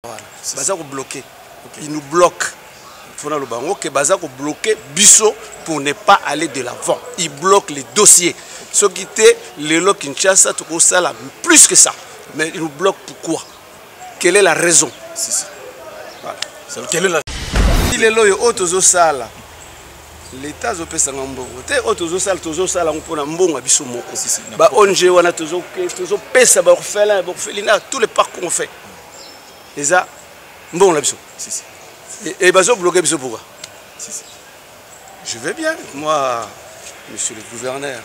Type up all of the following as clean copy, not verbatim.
Wana baza kobloke, ils nous bloquent. Faut naloba yango ke baza kobloke biso pour ne pas aller de l'avant. Ils bloquent les dossiers. Soki te, lelo Kinshasa tokosala plus que ça, mais ils nous bloquent pourquoi? Quelle est la raison? Si, si. Voilà. Quelle est la Lelo oyo oyo tozosala, l'État azopesanga mbongo te. Oyo tozosala, tozosala yango mpona mbongo ya biso moko. Si, si, na Ba ONG wana, tozopesa baorphelin, baorphelinat, tous les parcours on fait, eza mbongo na biso. Si, si. Et bazobloke biso pourquoi? Si, si. Je vais bien, moi, monsieur le gouverneur.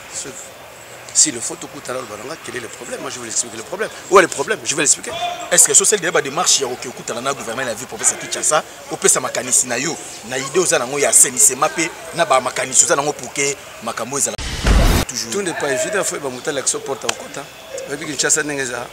S'il le faut, tokutana, oloba na nga quel est le problème. Moi, je vais l'expliquer, le problème. Où est le problème? Je vais l'expliquer. Est ce que sosali deya badémarche ya koke okutana na gouvernement ya ville province ya Kinshasa, opesa makanisi na yo na idée oza nango ya assainissement mpe na bamakanisi oza nango pour ke makambo ezala toujours? Tout n'est pas évident. Faut bamoto alakisa porte okota. Oyebi Kinshasa ndenge eza.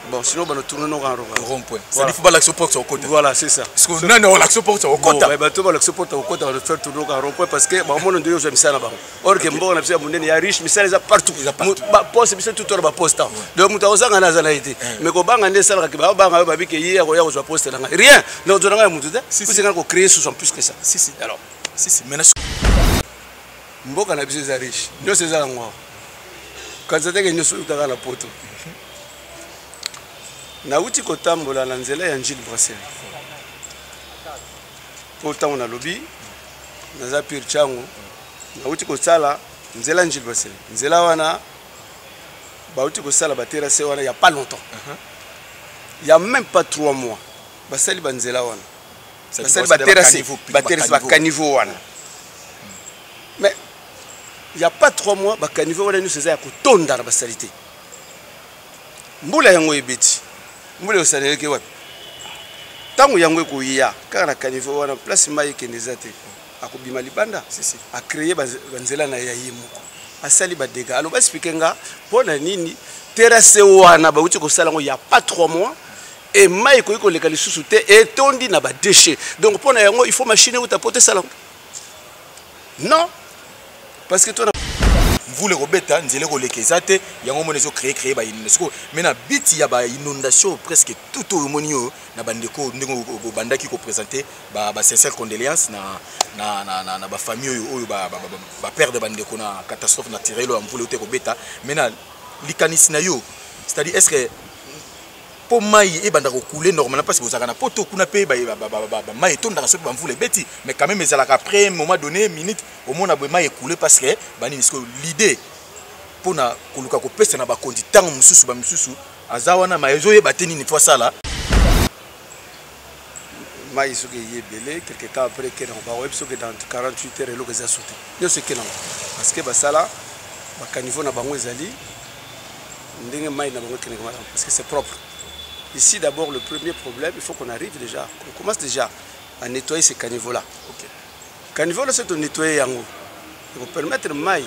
Bon, sinon bano tourne no rond. Rond point. C'est-à-dire faut balakisa porte okota. Voilà, c'est ça. Parce que nani olakisa porte okota? Bon, bato balakisa porte okota, bano faire tourner rond point parce que bamona ndenge ozwa misala na bango. Or ke mboka na biso ya monene, ya riche, misala eza partout. Eza partout. Baposte biso tout wana, baposte awa. Donc moto akozanga na aza na ye te, mais kobanga nde esalaka ke babanga oyo babi ke ye akoya kozwa poste na ngai. Rien, donc ozwa na ngai ya motu te. Si, si. Osenga kocréer susu en plus que ça. Si, si. Alors Si, si. Maintenant mboka na biso eza riche, nyonso eza yango awa. Kanisa teke nyonso eutaka na poto. Nauti kotambola na nzela ya Njili Brasserie, mpo ntango nalobi naza pire ntango nauti kosala nzela Njili Brasserie, nzela wana bauti kosala baterrasse wana ya pas longtemps, ya même pas 3 mois basali banzela wana, basali baterrasse, baterrasse, bacaniveau wana. Mais il y a pas 3 mois, bacaniveau wana nyonso eza ya kotonda na basali te. Mbula yango ebeti, mbula eosalelaki wapi? Ntango yango ekoya kaka na caniveau wana, place mai ekende eza te, akobima libanda. Si, si. Acréer banzela na ye ya ye moko, asali badégâts. Aloba, explique nga mpo na nini terrasse wana bauti kosala yango ya pas 3 mois e mai ekoki koleka lisusu te, etondi na badéchet. Donc mpo na yango, il faut machine euta po te esala yango? Non, parce que tona Mvula ekobeta, nzela ekoleka eza te. Yango moni ezocréer créer bainondation. Mais na biti ya bainondation presque tout oyo omoni oyo na bandeko, ndenge obandaki koprésente basincère condoléance na bafamille oyo baperdre bandeko na catastrophe naturelle oyo ya mvula euti kobeta. Mais na likanisi na yo, c'est-à-dire est ce que mpo mai ebanda kocouler normalement, parce que bozalaka na poto kuna mpe mai etondaka soki bamvula ebeti, mais quand même ezalaka après un moment donné minute omona boye mai ecouler parce que banini? Sikoyo l'idée mpona koluka kopesa na bakonzi, ntango mosusu bamisusu aza wana ma ezoyeba te nini fo asala. Mai soki eye ebele, quelque temps après ekenango. Bakoyebi soki dans 48 heures eloko eza su te, nyonso ekenango, parce que basala bacaniveau na bango ezali ndenge mai na bango ekendeka malamu, parce que c'est propre ici. D'abord, le premier problème, il faut qu'on arrive déjà, qu'on commence déjà à nettoyer ces caniveaux là. Caniveau là, soki tonettoye yango, ekopermettre mai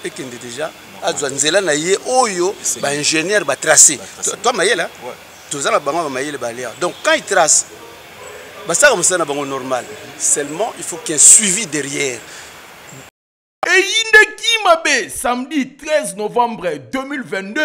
ekende déjà, azwa nzela na ye oyo baingénieur batrace. To mayele toza na bango, bamayele balia. Donc quand ils tracent, basalaka mosala na bango normal. Seulement, il faut qu'il y ait un suivi derrière. Eyindeki mabe samedi 13 novembre 2022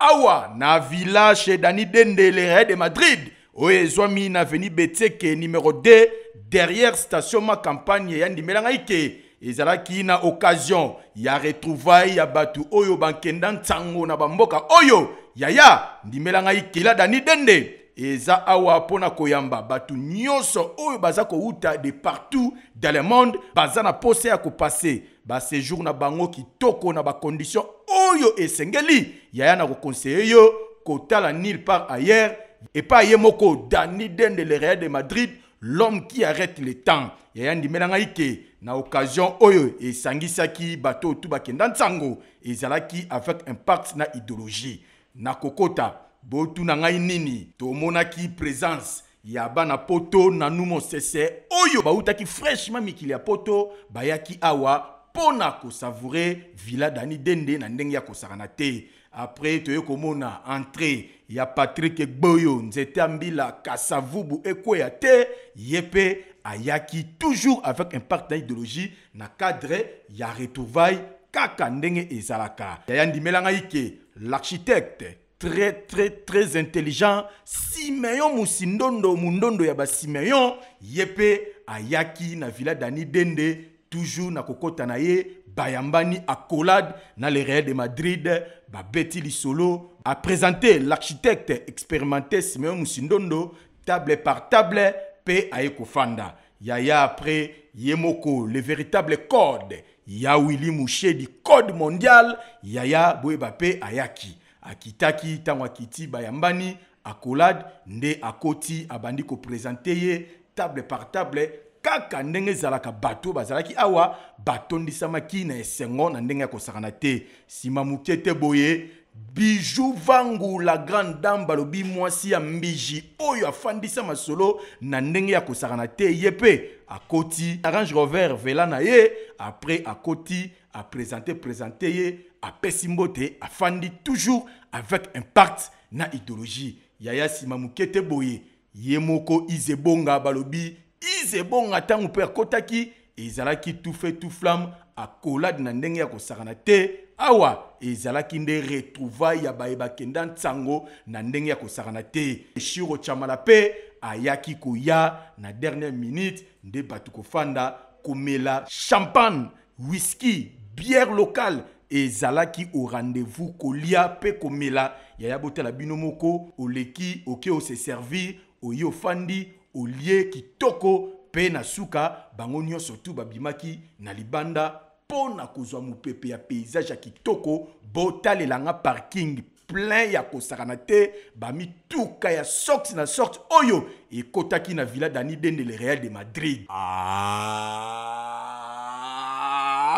awa na village chez Dani Dende, le de Madrid, oyo ezwami na avenue Betseke numéro 2, derrière station Ma Campagne. Ya ndimela ngai ke ezalaki na occasion ya retrouvaille ya bato oyo bankenda ntango na bamboka oyo. Yaya, ndimela ngai kela Dani Dende eza awa mpona koyamba bato nyonso oyo baza kowuta de partout dans le monde, baza na posa ya kopasser baséjour na bango kitoko na bacondition oyo esengeli. Yaya, na koconseiller yo kotala nulle part ailleurs epai ye moko Dani Dende, le Real de Madrid, l'homme qui arrête le temps. Yaya, ndimela ngai ke na occasion oyo esangisaki bato oyo tu bakenda ntango, ezalaki avec impact na idéologie na kokota. Botuna ngai nini? Tomonaki présence ya bana poto nanu mosese oyo bautaki fraîchement mikili ya poto, bayaki awa mpo na kosavourer villa Dani Dende na ndenge ya kosakana te. Après, toye komona entrée ya Patrik Gboyo, nzete ya mbila Kasavubu ekweya te. Ye mpe ayaki toujours avec impact na idéologie na cadre ya retrouvaille, kaka ndenge ezalaka. Yaya, ndimela ngai ke l'architecte Très très très intelligent Simeon Musindondo, Mundondo ya ba Simeon, ye pe ayaki na villa Dani Dende, toujours na kokota na ye, bayambani accolade na le Real de Madrid, babeti lisolo, a présenté l'architecte expérimenté Simeon Musindondo, table par table, pe aye kofanda. Yaya après ye moko, le véritable code, ya Willy Mouché du code mondial, yaya boyeba pe ayaki. Akitaki ntango akiti bayambani accolade nde akoti abandi koprésenter ye table par table kaka ndenge ezalaka. Bato bazalaki awa batondisamaki na esengo na ndenge ya kosakana te. Nsima moke te boye, Bijou Vangu, la grande dame, balobi mwasi ya mbiji oyo afandisa masolo na ndenge ya kosakana te, ye mpe akoti Range Rover vela na ye. Après akoti aprésenter présenter ye, apesi mbote, afandi toujours avec impact na idéologie. Yaya, nsima moke te boye, ye moko Izebonga, balobi Izebonga, ntango mpe akotaki ezalaki tout feu tout flamme, accolade na ndenge ya kosakana te. Awa ezalaki nde retrouvaille ya baye bakenda ntango na ndenge ya kosakana te. Shiro Chamala mpe ayaki koya na dernière minute nde bato kofanda komela champagne, whisky, bière locale ezalaki au rendez-vous, kolia mpe komela. Yaya, botala bino moko, oleki oke ose servir, oye ofandi, olie kitoko. Mpe na suka bango nyonso tu babimaki na libanda mpo na kozwa mopepe ya paysage ya kitoko. Botalelanga parking plein ya kosakana te, bamituka ya sorte na sorte oyo ekotaki na villa Dani Dende, le Real de Madrid. Ah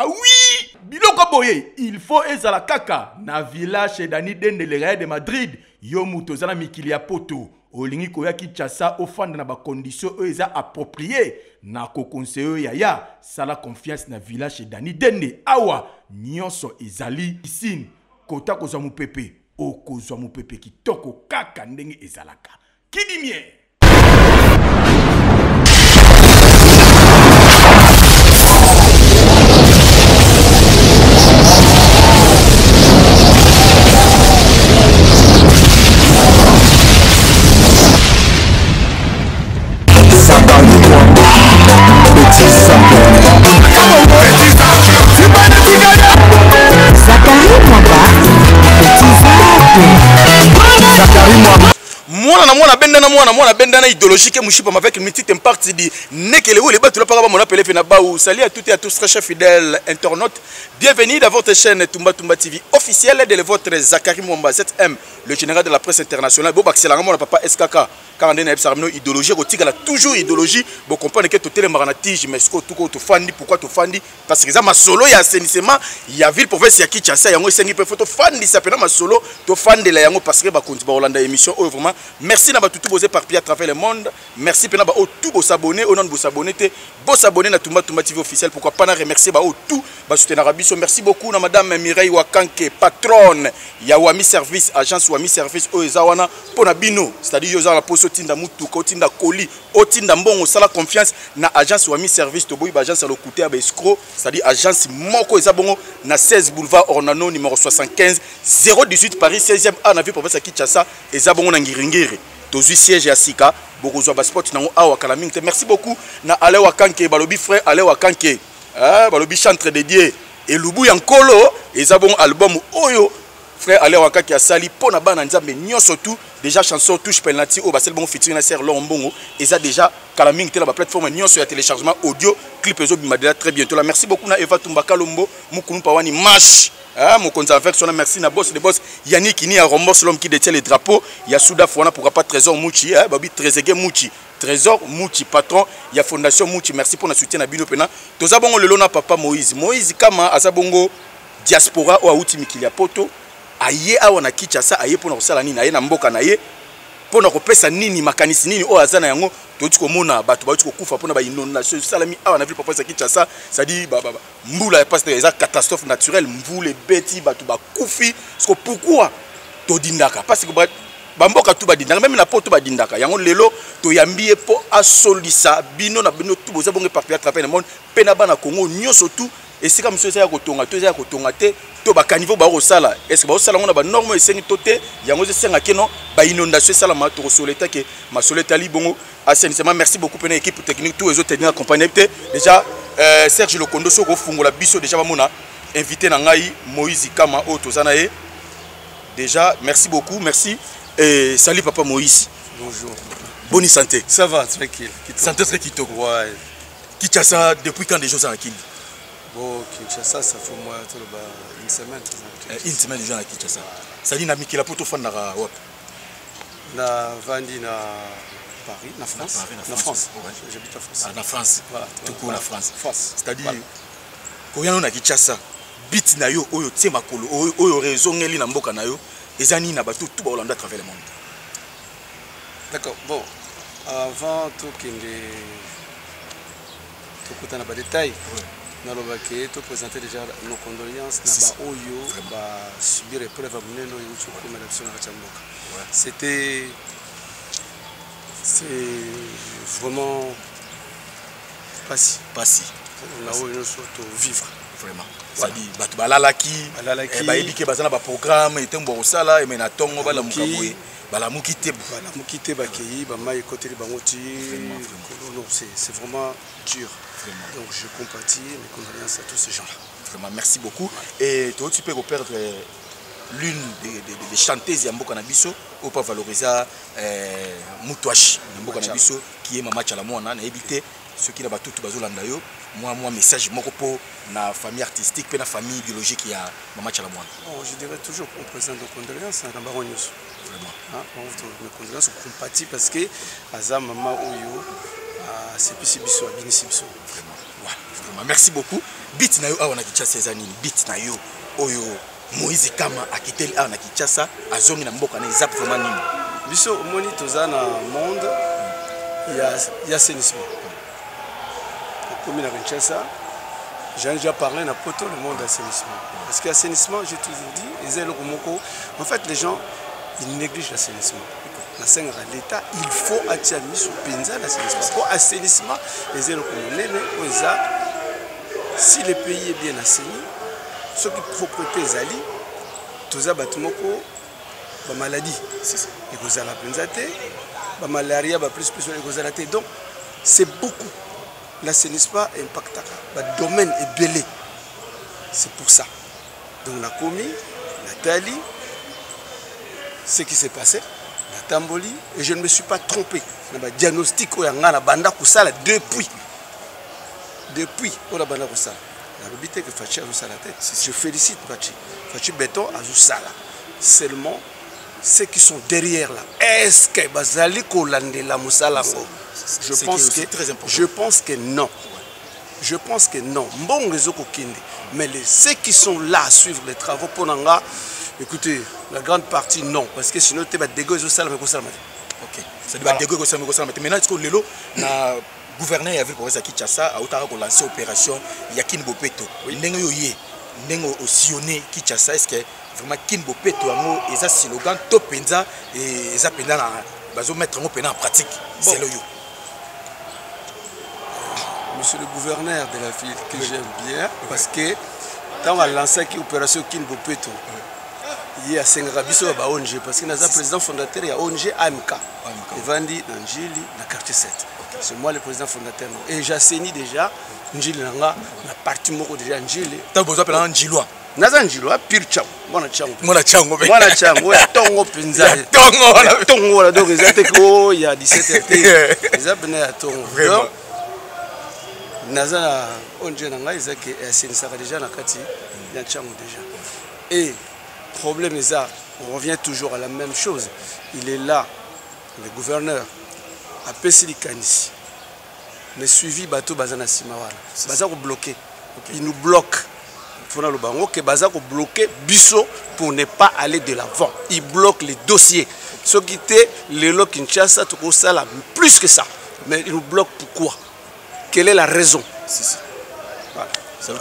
oui, biloko boye il faut ezala kaka na villa chez Dani Dende, le Real de Madrid. Yo moto oza na mikili ya poto, olingi koya Kinshasa, ofanda na bacondition oyo eza approprié, na koconseiller oyo, yaya, sala confiance na villa chez Dani Dende. Awa nyonso ezali, piscine, kota kozwa mopepe, okozwa mopepe kitoko kaka ndenge ezalaka. Kidimie. Zakari Mwamba, Petit Sapeur. Zakari Mwamba, Petit Sapeur. Zakari Mwamba. Mwana na mwana bendana, mwana mwana bendana idéologique mushipa avec une petite impact di nekele oyo bato la paka mona pele na baou. Salut à toutes et à tous, très chers fidèles internautes, bienvenue dans votre chaîne Tumba Tumba TV officielle de votre Zakari Mwamba 7M, le général de la presse internationale. Bo bakisela mona papa SKK 42 na yebisaka bino idéologie kotikala toujours idéologie. Bo comprendre que totelemaka na tige, mais sikoyo tuko tofandi. Pourquoi tofandi? Parce que eza masolo ya assainissement ya ville province ya Kinshasa. Yango esengi mpe fo tofandisa mpena masolo, tofandela yango, parce que bakonzi bakolanda émission oyo. Vraiment merci na bato tu boza éparpillé à travers le monde. Merci mpena baoyo tu bosabonner, oyo nanu bosabonner te, bosabonner na Tumba Tumba TV officiel. Pourquoi pas na remercier baoyo tu basoutenaka biso. Merci beaucoup na madame Mireille Wakanke, patronne ya Wami Service, agence Wami Service oyo eza wana mpo na bino. C'est-à-dire yo oza na poso otinda mutuka, otinda koli, otinda mbongo, osala confiance na agence Wami Service. Toboyi baagence ya lokute ya baescroc. C'est-à-dire agence moko eza bongo na 16 boulevard Ornano numéro 75 018 Paris 16e a na ville province ya Kinshasa. Eza bongo na Ngiringiri, tozwi siège ya sika, bokozwa baspot nango awa kala mingi te. Merci beaucoup na Alain Wakanke, balobi frère Alain Wakanke, balobi chantre de Dieu, elubu ya nkolo. Eza bongo album oyo frère Alain Wakanke asali mpo na bana Nzambe nyonso tu. Déjà chanson Touche Penalty oyo basali bongo featuring na Ser Lor Mbongo eza déjà kala mingi te na baplateforme nyonso ya téléchargement audio. Clip ezobima déjà très bientôt la. Merci beaucoup na Eva Tumba Kalombo Mukulu Pawani Mash, mokonzi avec son. Merci na boss de boss Yannick Ni ya Rombos, l'homme qui détient les drapeaux ya Soudaf wana. Pourquoi pas Trésor Muchi, babi Trésor Muchi, Trésor Muchi, patron ya fondation Muchi. Merci pour na soutien na bino pena. Toza bongo lelo na papa Moïse, Moïse Kama, aza bongo diaspora oyo awuti mikili ya poto, aye awa na Kinshasa. Aye mpona kosala nini? Aye na mboka na ye mpona kopesa nini? Makanisi nini oyo aza na yango? Touti komona bato bauti kokufa mpona bainondation esalami awa na ville province ya Kinshasa. C'est-à-dire mbula ya pasi, eza catastrophe naturelle, mvula ebeti, bato bakufi. Siko pourquoi todindaka? Parce que bamboka tu badindaka, même na poto badindaka. Yango lelo toyambi ye mpo asolisa bino na bino tu boza bongo éparpillé à travers le monde mpe na bana Congo nyonso tu. Esika mosusu eza ya kotonga to eza ya kotonga te, to bacaniveau bakosala, est ce que bakosala yango na banorme oyo esengi to te? Yango ezosenga keno bainondation esalama. Tokosolo etake masolo etali bongo assainissement. Merci beaucoup mpena équipe technique tout ezotenir accompagne te. Déjà Serge Lokondo, soki ofungola biso déjà bamona invité na ngai Moïse Kama oyo toza na ye déjà. Merci beaucoup, merci et salut papa Moïse. Bonjour. Bonne santé? Ça va, tranquille. Santé très kitoko. Ouais. Kinshasa, depuis quand déjà oza na Kini? Bon, Kinshasa, ça fait moi toloba une semaine. Une semaine déjà na Kinshasa. Sali na mikila po tofandaka wapi? Na vandi na Paris, na France. Paris, na France. Ouais. J'habite en France. Ah, na France. Voilà. Tuku na France. France. C'est-à-dire Voilà. Koya na Kinshasa, bit na yo oyo tie makolo oyo rezongeli na mboka na yo eza nini na bato tout baolanda à travers le monde? D'accord. Bon, avant tokende tokota na badétail, nalobaki toprésente déjà nos condoléances na baoyo basubir épreuve ya monene oyo euti kokomela biso na kati ya mboka. C'était, c'est vraiment pasi. Pasi. Na oyo nyonso tovivre. Vraiment, c'est-à-dire bato balalaki, Balalaki. Bayebi ke baza na baprogramme etembo bakosala eme na ntongo, balamuka Balamuki. boye, balamuki te. Balamuki te, bakei, bamai ekoteli bango ti Vraiment, likolo. Non, c'est vraiment dur. Vraiment. Donc je compatis, mes condoléances à tous ces gens là. Vraiment, merci beaucoup. Et toi, tu peux perdre l'une des chanteuses ya mboka na biso oyo mpo avalorisa mutwashi na mboka na Tshala. biso, qui est mama Tshala Mwana. Nayebi te soki na batutu bazolanda yo, mwa message moko mpo na famille artistique mpe na famille biologique ya mama Tshala Mwana. Bon, je dirais toujours qu'on présente nos condoléances na bango nyonso. Vraiment. Hein, nos condoléances, on compatit parce que aza mama oyo asepisi biso, abinisi biso. Vraiment. Ouais, vraiment, merci beaucoup. Bit na yo awa na Kinshasa eza nini? Bit na yo oyo Moïse Kama akiteli awa na Kinshasa, azongi na mboka na, eza vraiment nini? Biso omoni toza na monde ya assainissement. Okomi na Kinshasa, j'en ai déjà parlé na poto, le monde d'assainissement, parce que assainissement, j'ai toujours dit, eza eloko moko, en fait les gens, ils négligent l'assainissement. Nasengaka l'État, il faut atia miso mpenza na assainissement, po assainissement eza eloko monene oyo eza, si le pays est bien assaini, soki propreté ezali, toza bato moko, bamaladie ekozala mpenza te, bamalaria baplus plus ekozala te. Donc c'est beaucoup, l'assainissement impactaka badomaine ebele. C'est pour ça donc nakomi, natali ce qui s'est passé, natamboli et je ne me suis pas trompé na badiagnostic oyo ya ngai na banda kosala depuis oyo na banda kosala. Nalobi te ke Fatshi azosala te. Je félicite Fatshi, Fatshi Béton azosala. Seulement ceux qui sont derrière là, est-ce que bazali kolandela mosala yango? Je Ce qui est pense aussi que très important. Je pense que non, je pense que non. Mbongo ezokokende, mais ceux qui sont là à suivre les travaux, mpo na nga, écoutez, la grande partie non, parce que sinon te badégâts ezosalama, ekosalama te. Ok, c'est-à-dire badégâts ekosalama, ekosalama te. Maintenant sikoyo lelo na gouverneur ya ville province ya Kinshasa autaka kolancer opération ya Kin Bopeto. Ndenge oyo ye, ndenge osillonné Kinshasa, est ce que vraiment Kin Bopeto yango eza slogan to mpenza eza mpenza na bazomettre yango mpenza en pratique? Bon. Selo yo. Monsieur le gouverneur de la ville que j'aime bien, parce que ntango alansaki opération Kin Bopeto, ye asengaka biso ya ba ONG, parce que naza président fondateur ya ONG AMK, AMK. Evandi na Njili, na quartier 7. C'est moi le président fondateur et j'assainis déjà Njili na nga na parti moko déjà Njili. Ntango bozwa mpena Njilwa? Naza Njili wa pire Tshangu, mwana Tshangu. Mwana Tshangu mpe. Mwana Tshangu ya ntongo mpenza. Ya ntongo wana. Ya ntongo wana. Donc eza te ke o ya 17 heures te, eza pene ya ntongo. Vraiment. Donc naza na ONG na ngai, eza ke asainisaka déjà na kati ya Ntiango déjà. Et problème eza, on revient toujours à la même chose. Il est là, le gouverneur apesi likanisi, mais suivi, bato baza na nsima wana baza kobloquer. Il nous bloque. Fona loba yango ke baza kobloquer biso pour ne pas aller de l'avant. Il bloque les dossiers. Soki te, lelo Kinshasa tokosala plus que ça, mais il nous bloque. Pourquoi? Quelle est la raison? Si, si. Voilà.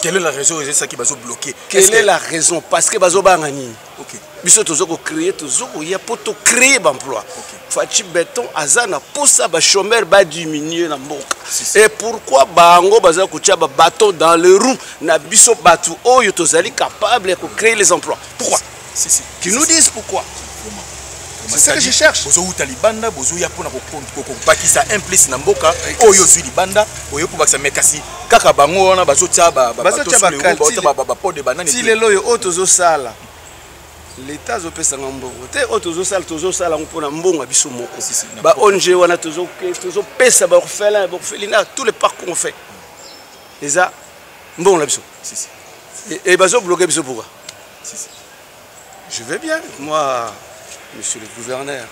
Quelle est la raison ezosaki bazobloquer? Quelle est la raison? Parce que bazobanga nini? Ok. Biso toza kocréer, toza koya mpo tocréer baemploi. Fatshi Béton aza na posa bachômeur badiminue na mboka. Et pourquoi bango baza kotia babateau dans le roue na biso bato oyo tozali capable ya kocréer les emplois? Pourquoi? Si, si. Qui nous disent pourquoi. C'est ça que je cherche. Bozowuta libanda, bozoya mpona kobakisa un plus na mboka oyo ozwi libanda, oyo kobakisa, mais kasi kaka bango wana bazotia. Bazotia bapo de banani. Ti lelo oyo, oyo tozosala, l'État azopesanga mbongo te. Oyo tozosala, tozosala yango mpona mbongo ya biso moko. Ba ONG wana, tozopesa baorphelin, baorphelinat, tous les parcours on fait, eza mbongo na biso. Et bazobloquer biso pourquoi? Je vais bien, moi, monsieur le gouverneur.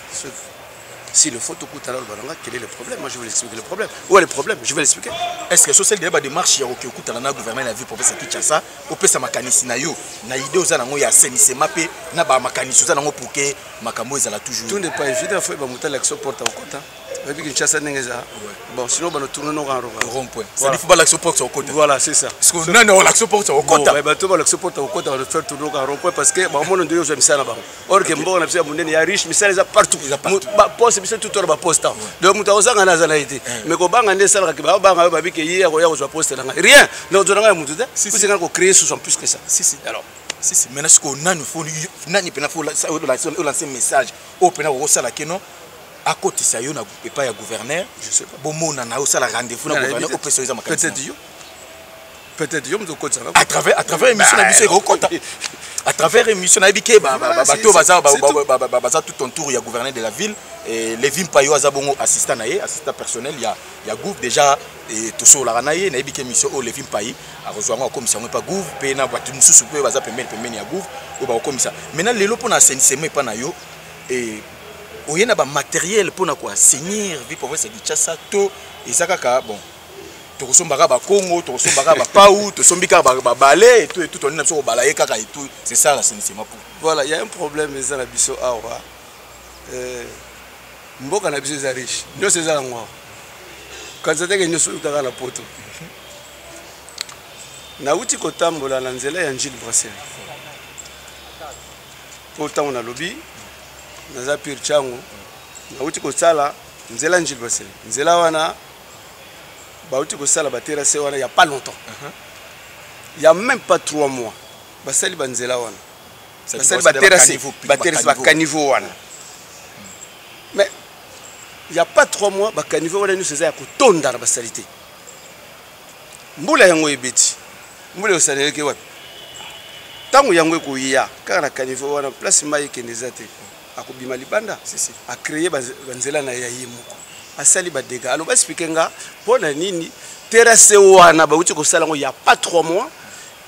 S'il le faut, tout à l'heure, quel est le problème? Moi, je vais l'expliquer, le problème. Où est le problème? Je vais l'expliquer. Est ce que sosali deya badémarche ya koke okutana na gouvernement na ville province ya Kinshasa, opesa makanisi na yo na idée oza nango ya assainissement mpe na bamakanisi oza nango pour ke makambo ezala toujours? Tout n'est pas évident. Faut bamuta l'action porte okota. Oyebi Kinshasa ndenge eza. Bon, sinon bano tourne no rond. Rond point. C'est-à-dire faut balakisa porte okota. Voilà, c'est ça. Parce que nani olakisa porte okota? Bon, bato balakisa porte okota, bano faire tourner au rond point parce que bamona ndenge ozwa misala na bango. Or que mbongo na biso ya monene, ya riche, misala eza partout. Baposte biso tout wana, baposte. Donc moto akozanga na aza na ye te, mais kobanga nde esalaka ke babanga oyo babike ye akoya kozwa poste na ngai, rien. Donc ozwa na ngai ya motu te, puisque kocréer susu en plus que ça. Si, si. Alors Si, si. Maintenant sikoyo, nani fo, nani mpena fo olancer message oyo mpena kokosala keno akotisa yo na epai ya gouverneur? Je sais pas. Bomona osala rendez-vous na gouverneur, opesa yo eza makanisi. Peut-être yo, peut-être yo moto okotisaka. À travers émission na biso ekokota, à travers émission nayebi ke bato baza tout autour ya gouverneur de la ville, Levi Mpayo aza bongo assistant na ye, assistant personnel ya gouv. Déjà tosololaka na ye. Nayebi ke émission oyo, Levi Mpayi akozwa yango, akomisa yango epa gouv, mpe na bato mosusu mpe baza pembeni pembeni ya gouv oyo bakokomisa. Maintenant lelo, mpona assainissement epa na yo, oye na bamatériel mpona koassainir ville province ya Kinshasa, to eza kaka bon, tokosombaka bakongo, tokosombaka bapau, tosombi kaka babale etu etu, tondi na biso kobala ye kaka etu, c'est ça l'assainissement pour? Voilà, il y a un problème eza na biso awa. Mboka na biso eza riche, nyonso eza nango awa. Kanisa teke nyonso eutaka na poto. Nauti kotambola na nzela ya Njili Brasserie, mpo ntango nalobi naza pire ntango nauti kosala nzela Njili Brasserie, nzela wana bauti kosala baterrasse wana ya pas longtemps, il y a même pas 3 mois basali banzela wana, basali baterrasse, baterrasse, bacaniveau wana. Mais il y a pas 3 mois, bacaniveau wana nyonso eza ya kotonda na basali te. Mbula yango ebeti, mbula esalelaki wapi? Ntango yango ekoya kaka na caniveau wana, place mai ekende eza te, akobima libanda, acréer banzela na ye ya ye moko, asali badégâts. Aloba, expliquer nga mpo na nini terrasse wana bauti kosala yango ya pas 3 mois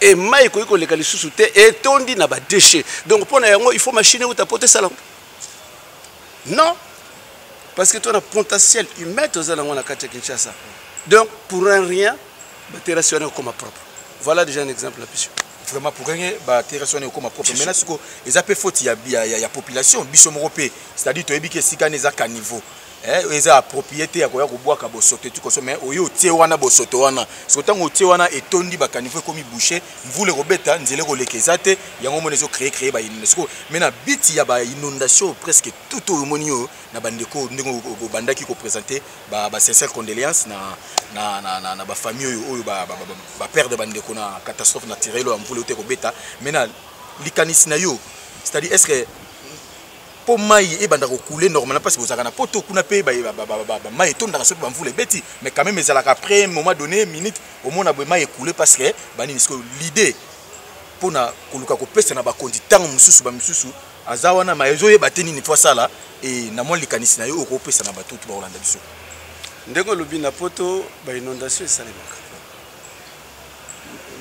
e mai ekoki koleka lisusu te, etondi na badéchet. Donc mpo na yango, il faut machine euta po tesala yango? Non, parce que tona potentiel humain toza nango na kati ya Kinshasa. Donc pour un rien, baterrasse wana ekokoma propre. Voilà déjà un exemple na biso. Vraiment, pour gagner baterrasse wana ekokoma propre. Maintenant siko eza mpe faute ya population biso moko mpe, c'est-à-dire toyebi ke esika wana eza caniveau, eza approprié te ya koya kobwaka bosoto eti koso, mais oyo otie wana bosoto wana, soki ntango otie wana etondi, bacaniveau ekomi bouché, mvula ekobeta, nzela ekoleka eza te. Yango moni ezocréer créer bainondation. Siko mais na biti ya bainondation presque tout oyo omoni oyo na bandeko, ndenge obandaki koprésente basincère condoléance na bafamille oyo baperdre bandeko na catastrophe naturelle oyo ya mvula oyo te kobeta. Mais na likanisi na yo, c'est-à-dire est ce que mpo mai ebanda kocouler normalement, parce que bozalaka na poto kuna mpe mai etondaka soki bamvula ebeti, mais quand même ezalaka après moment donné minute omona boye mai ecouler, parce que banini? Sikoyo l'idée mpona koluka kopesa na bakonzi, ntango mosusu bamisusu aza wana ma ezoyeba te nini fo asala, e na mwa likanisi na yo okopesa na bato to bakolanda biso? Ndenge olobi, na poto bainondation esalemaka,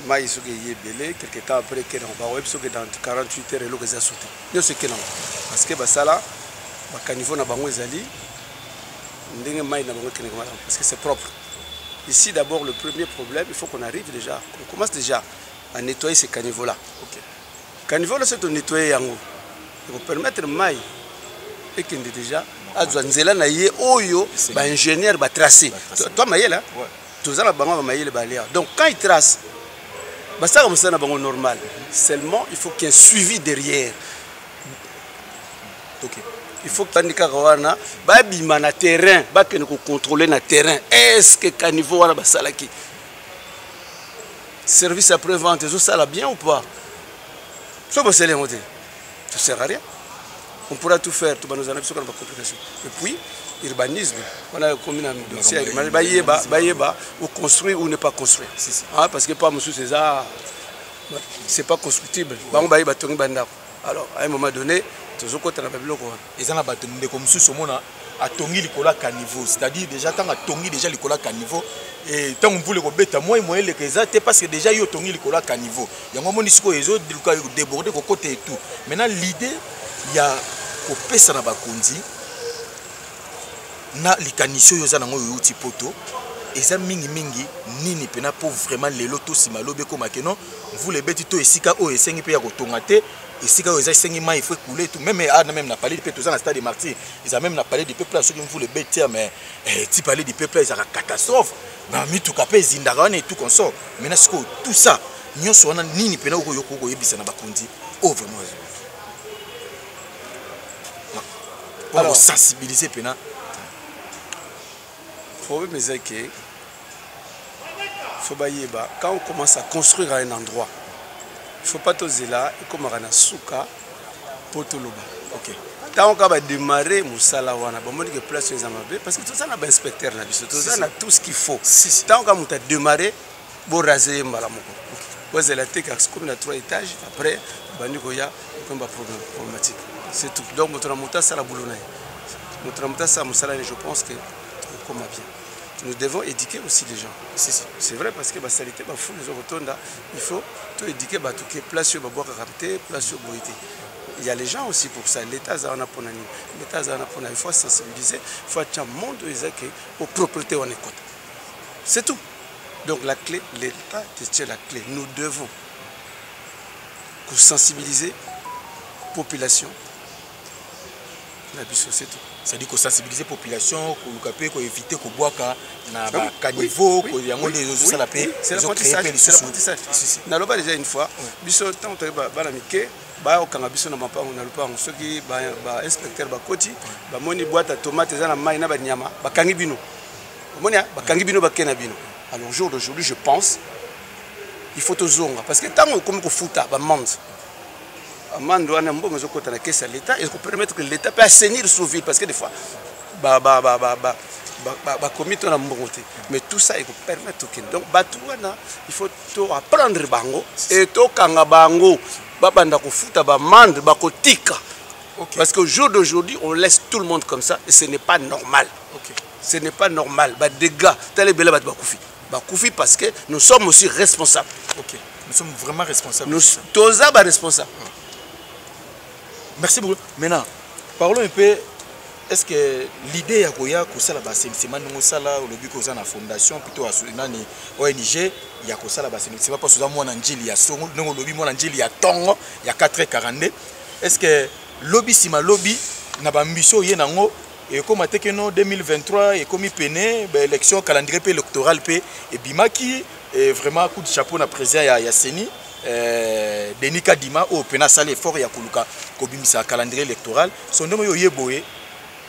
mai soki eye ebele, quelque temps après ekende yango. Bakoyebi soki dans 48 heures eloko eza su te, nyonso ekende yango, parce que basala bacaniveau na bango ezali ndenge mai na bango ekendeka malamu, parce que c'est propre. Ici, d'abord, le premier problème, il faut qu'on arrive déjà, qu'on commence déjà à nettoyer ces caniveaux là. Caniveau là, soki tonettoyer yango, ekopermettre mai ekende déjà, azwa nzela na ye oyo baingénieur batrace. Toi mayele, toza na bango bamayele balia. Donc quand il trace, Basalaka mosala na bango normal, seulement il faut qu'il y ait un suivi derrière. Ok. Il faut bandi kaka wana babima na terrain, bakende kocontrôler na terrain, est ce que caniveau wana basalaki service après vente ezosala bien ou pas. So basali yango te, ça sert à rien. On pourra tout faire, tobanda na biso kaka na bacomplication. Et puis urbanisme wana ekomi na dossier ya urbanisme, bayeba bayeba ou construire ou ne pas construire. Si, si. Ah, parce que pas mosusu eza, c'est pas constructible. Bango bayeba, tongi bandako. Alors à un moment donné tozokota na babiloko wana. Eza na bato, ndeko mosusu omona atongi likolo ya caniveau, c'est-à-dire déjà ntango atongi déjà likolo ya caniveau, ntango mvula ekobeta, moi moye eleka eza te, parce que déjà yo otongi likolo ya caniveau. Yango omoni sikoyo ezoluka déborde kokota et tout. Maintenant, l'idée ya kopesa na bakonzi na likanisi oyo oza nango, oyo euti poto, eza mingimingi nini mpena mpo vraiment lelo to nsima lobi ekóma keno mvula ebeti to esika oyo esengi mpe ya kotonga te, esika oyo eza esengi mai, faut écouler tout? Même ah, même na Palais du Peuple, toza na Stade Martyr, eza même na Palais du Peuple, soki mvula ebeti ya mais ti Palais du Peuple ezalaka catastrophe, bamituka mpe ezindaka wana et tout consort. Maintenant sikoyo, tout ça nyonso wana, nini mpena okoyoka okoyebisa na bakonzi oyo vraiment mpona kosensibiliser mpena? Problème eza ke faut bayeba, quand on commence à construire à un endroit, il faut pas tozela ekomaka na suka mpo toloba. Ntango kaka badémarre mosala wana, bamoni ke place oyo eza mabe, parce que toza na bainspecteur na biso, toza na tout ce qu'il faut. Ntango kaka moto adémarre, boraser ye mbala moko. Bozela te kaka komi na 3 étage, après bandi koya komi baproblématique. C'est tout. Donc moto na moto asala boulot na ye, moto na moto asala mosala na ye, je pense que tokokoma bien. Nous devons éduquer aussi les gens. Si, si. C'est vrai, parce que basaleté, bafulu ezokotonda. Il faut toéduquer bato ke place oyo babwakaka te, place oyo boye te. Il y a les gens aussi pour ça. L'État aza wana mpona nini? L'État aza wana mpona il faut sensibiliser, il faut atia monde oyo eza ke po propreté wana ekota. C'est tout. Donc la clé, l'État détient la clé. Nous devons sensibiliser population na biso, c'est tout. C'est-à-dire kosensibiliser population, koluka mpe koéviter kobwaka na bacaniveau. Yango nde ezosala mpe, ezocréer mpe lisusu. Naloba déjà une fois, biso ntango toyei bana mike, bayokanga biso na mapango, na lopango. Soki bainspecteur bakoti, bamoni boîte ya tomate eza na mai na banyama, bakangi bino. Omoni, bakangi bino, bake na bino. Alors jour d'aujourd'hui, je pense il faut tozonga, parce que ntango okomi kofuta baamende, amende wana, mbongo ezokota na caisse ya l'État, ekopermettre que l'État peut assainir son ville, parce que des fois bakomi to na mbongo te. Mais tout ça ekopermettre tokende. Donc bato wana, il faut to apprendre bango e tokanga bango, babanda kofuta baamende, bakotika. Parce qu'au jour d'aujourd'hui, on laisse tout le monde comme ça et ce n'est pas normal. Ce n'est pas normal. Badégâts tala ebele, bato bakufi, bakufi parce que nous sommes aussi responsables. Ok, nous sommes vraiment responsables. Nous toza baresponsable. Merci beaucoup. Maintenant, parlons un peu. Est-ce que l'idée ya koya kosala baassainissement, ndenge osala, olobi koza na fondation plutôt nani, ONG ya kosala baassainissement, parce oza mwana Njili ya songo, ndenge olobi, mwana Njili ya ntongo ya 4h42, est-ce que lobi nsima lobi na baambition oye nango ekóma te keno 2023 ekomi pene, baélection, calendrier mpe électoral mpe ebimaki? Et vraiment, coup de chapeau na président ya CENI, Denis Kadima, oyo mpena asali effort ya koluka kobimisa calendrier électoral. So ndenge oyo oye boye,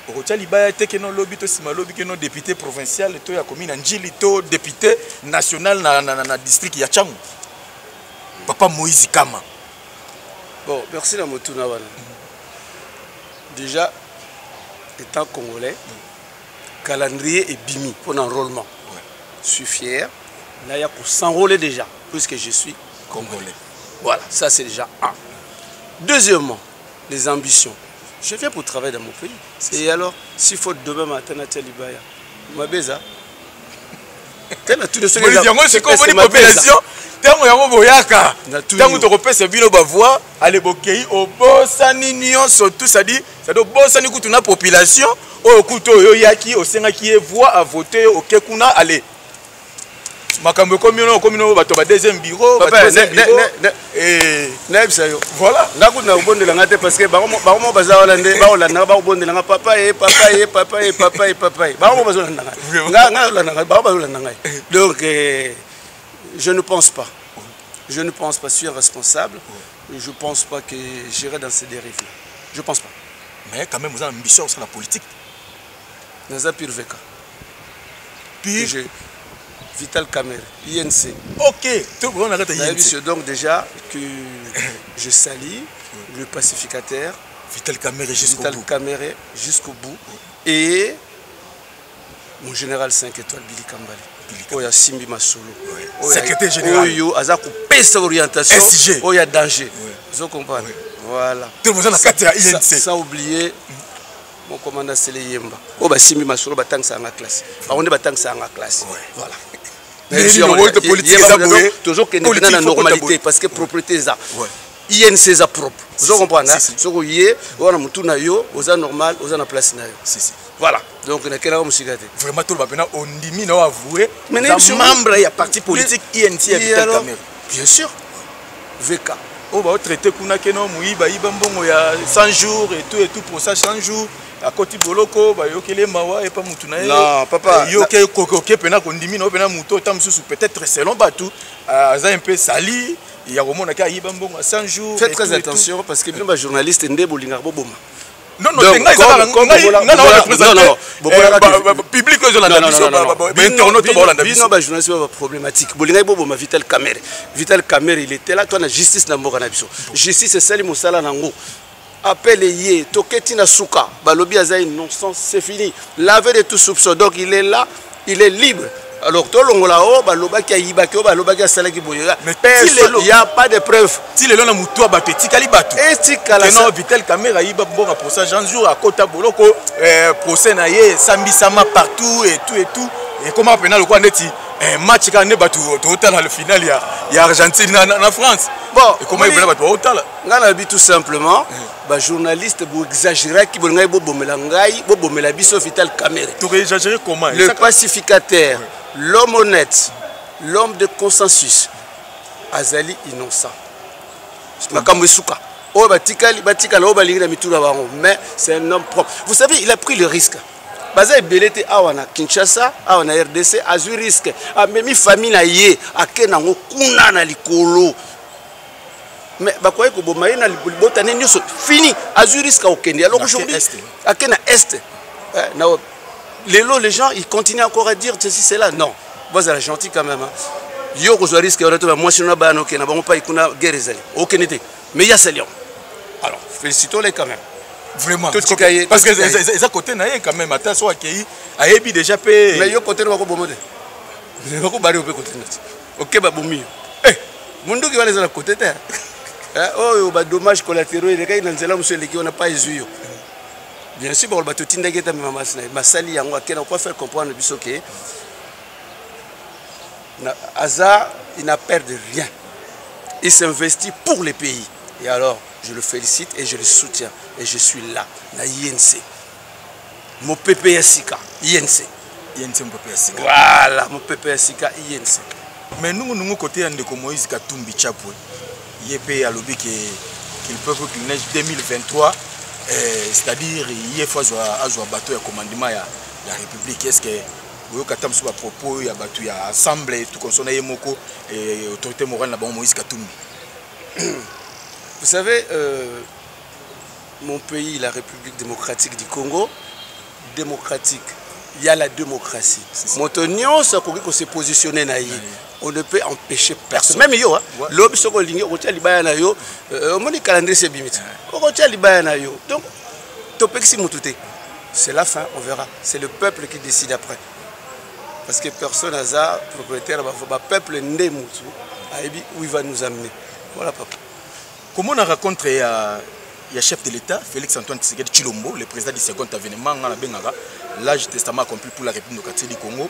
okotia libaya te keno lobi to nsima lobi keno député provincial to ya commune ya Njili to député national na district ya Tshangu, papa Moïse Kama? Bon, merci na motuna wana. Déjà, étant congolais, calendrier ebimi pour l'enrôlement, je suis fier naya s'enrôler déjà, puisque je suis congolais. Voilà, ça c'est déjà un. Deuxièmement, les ambitions: je viens pour travailler dans mon pays. Et alors, s'il faut demain matin natia libaya, mabeza tena. Yango sikoyo omoni population, ntango yango boyaka, ntango tokopesa bino bavoix, ale bokei, obosani nyonso tout. C'est-à-dire obosani kutu na population oyo kutu oyo oyaki osengaki ye voix, avote yo, oke kuna, ale makambo ekomi ono, okomi no bato ba deuxième bureau, ba troisième bureau. Nayebisa yo. Voilà. Nga kutu na kobondela nga te, parce que bango moko baza wana nde bakolandanga, bakobondela nga: papa ye, papa ye, papa ye, papa ye, papa ye. Bango moko bazolanda ngai, nga olanda ngai, bango bazolanda ngai. Donc je ne pense pas. Je ne pense pas, je suis responsable. Ouais. Je ne pense pas que j'irai dans ces dérives. Je ne pense pas. Mais quand même, vous avez une ambition sur la politique. Naza pur VK. Pur Vital Kamerhe, INC. Ok, tout le monde arrête INC. Donc déjà que je salue le pacificateur. Vital Kamerhe jusqu'au bout. Vital Kamerhe jusqu'au bout. Et mon général 5 étoiles Billy Kambale. Oyo asimbi masolo. Secrétaire général. Oyo aza kopesa orientation. SG. Oyo ya danger. Ozo comprendre. Voilà. Tout le monde na kati ya INC. Sans oublier mon commandant Sele Yemba. Oyo basimbi masolo batangisa nga classe. Bango nde batangisa nga classe. Voilà. Tozokende mpena na normalité parce que propriété eza. INC eza propre. Ozo comprendre hein? Soko ye wana mutu na yo oza normal, oza na place na yo. Si si. Voilà. Donc na kela musika te. Vraiment tout le pena ondimi na avouer mais membre ya parti politique INC ya Vital Kamerhe. Bien sûr. VK. Oh ba traité kuna keno muyiba yiba mbongo ya 100 jours et tout pour ça 100 jours akoti boloko bayokeli mawa epa mutu na ye. Non papa. Yo ke koke pena kondimi na pena mutu ta mususu peut-être selon batu aza un peu sali. Ya komona ke ayiba mbongo 100 jours. Faites très attention parce que bino ba journaliste nde bolingaka boboma. Non non, ngai ezalaka ngai na représenter public oyo ezolanda biso, ba internaute baolanda biso. Bino ba journaliste ba problématique. Bolingaki boboma Vital Kamerhe. Vital Kamerhe il était là toi na justice na mboka na biso. Justice esali mosala nango. Appel ye toketi na suka balobi aza innocent, c'est fini. Lavé de tout soupçon. Donc il est là, il est libre. Alors tolongola o balobaki ayibaki o balobaki asalaki boye. Mais il y a pas de preuve. Ti lelo na mutu bato etikali bato. Etikala ça. Vital Kamerhe ayiba mbongo procès Jean Jour akota boloko procès na ye sambisama partout et tout et tout. Et comment pena lokwa neti match ka ne bato totala le final ya Argentine na France. Bon, et comment il bato otala? Nga na bi tout simplement ba journaliste bo exagérer ki bolingai bo bomela ngai, bo bomela biso Vital Kamerhe. Tu exagérer comment? Le pacificateur, l'homme honnête, l'homme de consensus, azali innocent. Makambo esuka. Oyo batikali, batikala, oyo balingi na mitu na bango, mais c'est un homme propre. Vous savez, il a pris le risque. Baza ebele te awa na Kinshasa, awa na RDC, azwi risque. Amemi famille na ye, ake nango kuna na likolo. Mais bakoki koboma ye na libota ne nyonso, fini, azwi risque akokende. Alors aujourd'hui, ake na Est. Na, lelo, les gens, ils continuent encore à dire ceci, cela. Non, bazala gentil quand même. Hein. Yo kozwa risque wana to ba mwasi na bana okende na bango pai kuna guerre ezali. Okende te. Mais il y a Salion. Alors, félicitons-les quand même. Vraiment. Tout ce qui est, Parce que tout ce qui est. eza côté na ye quand même. Ata so akei, ayebi déjà pe. Mais yo côté na bako bomo te. Bako bari ope côté na. OK, ba bomi. Eh, munduki wana eza na côté te. Eh, oh, ba dommage collatéraux elekaki na nzela mosusu eleki wana pas ezwi yo. Bien sûr, bakoloba totindaki ete amema masi na ye. Basali yango akenda po faire comprendre biso ke na Aza, il n'a peur de rien. Il s'investit pour le pays. Et alors, je le félicite et je le soutiens. Et je suis là, na INC. Mon pépé Yassika, INC. INC, mon pépé Yassika. Voilà, mon pépé Yassika, INC. Mais nous, nous, côté Ndeko Moïse Katumbi Chapwe, IEP a lobby qu'il peut qu'il neige 2023, c'est-à-dire il faut avoir bateau ya commandement ya la République. Est-ce que vous avez un propos ya bateau ya assemblée tout comme ça, moko et autorité morale na bango Moïse Katumbi? Vous savez, mon pays, la République démocratique du Congo, démocratique, il y a la démocratie. C'est ça. Moto nyonso akoki ko se positionner na ye. On ne peut empêcher personne. Personne. Même yo, hein. Ouais. Lobi soko lingi, okotia libaya na yo, omoni calendrier se bimiti. Okotia libaya na yo. Donc, topekisi mutu te. C'est la fin, on verra. C'est le peuple qui décide après. Parce que personne n'a propriétaire, ba, ba peuple nde mutu, ayebi où il va nous amener. Voilà papa. Comment on a rencontré il y a chef de l'État, Félix Antoine Tshisekedi Tshilombo, le président du second avènement, nga na bengaka, l'âge testament accompli pour la République démocratique du Congo,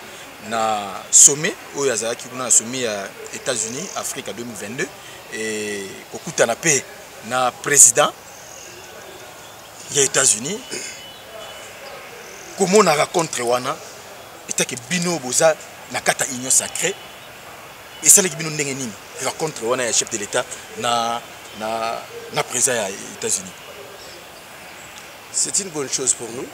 na sommet, oyo azalaki kuna na sommet ya États-Unis, Afrique 2022, et kokuta na paix na président ya États-Unis. Comment on a rencontré wana, état que bino boza na kata union sacrée, et ça qui bino ndenge nini rencontre wana ya chef de l'État na président ya États-Unis. C'est une bonne chose pour nous.